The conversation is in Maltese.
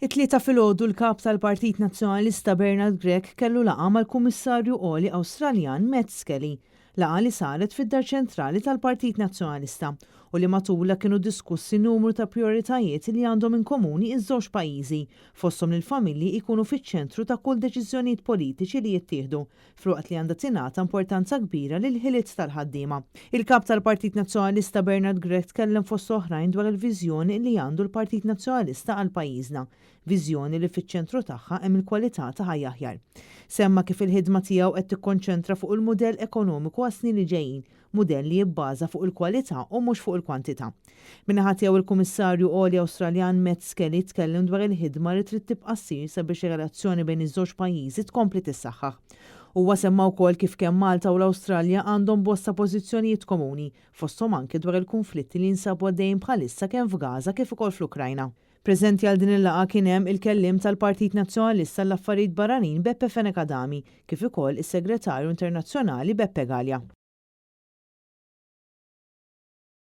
It-Tlieta filgħodu l-Kap tal-Partit Nazzjonalista Bernard Grech kellu laqgħa mal-Kummissarju Għoli Awstraljan Matt Skelly. Laqgħa li saret fid-Dar Ċentrali tal-Partit Nazzjonalista u li matulha kienu diskussi numru ta' prijoritajiet li għandhom in komuni iż-żewġ pajjiżi, fosthom li l-familji jkunu fiċ-ċentru ta' kull deċiżjonijiet politiċi li jittieħdu, filwaqt li għandha tingħata importanza kbira lill-ħiliet tal-ħaddiema. Il-Kap tal-Partit Nazzjonalista Bernard Grech tkellem fost oħrajn dwar il-viżjoni li għandu l-Partit Nazzjonalista għal pajjiżna, viżjoni li fiċ-ċentru tagħha hemm il-kwalità ta' ħajja aħjar. Semma kif il-ħidma tiegħu qed tikkonċentra fuq il-mudell ekonomiku għas-snin li ġejjin, mudell li jibbaża fuq il-kwalità u mhux fuq il-kwantità. Min-naħa tiegħu il-Kummissarju Għoli Awstraljan Matt Skelly tkellem dwar il-ħidma li trid tibqa' ssir sabiex ir-relazzjoni bejn iż-żewġ pajjiżi tkompli tissaħħaħ. Huwa semma wkoll kif kemm Malta u l-Awstralja għandhom bosta pożizzjonijiet komuni, fosthom anke dwar il-kunflitti li jinsabu għaddejjin bħalissa kemm f'Gaza kif ukoll fl-Ukrajna. Preżenti għal din il-laqgħa kien hemm il-kelliem tal-Partit Nazzjonalista għall-Affarijiet Barranin Beppe Fenech Adami, kif ukoll is-Segretarju Internazzjonali Beppe Galea.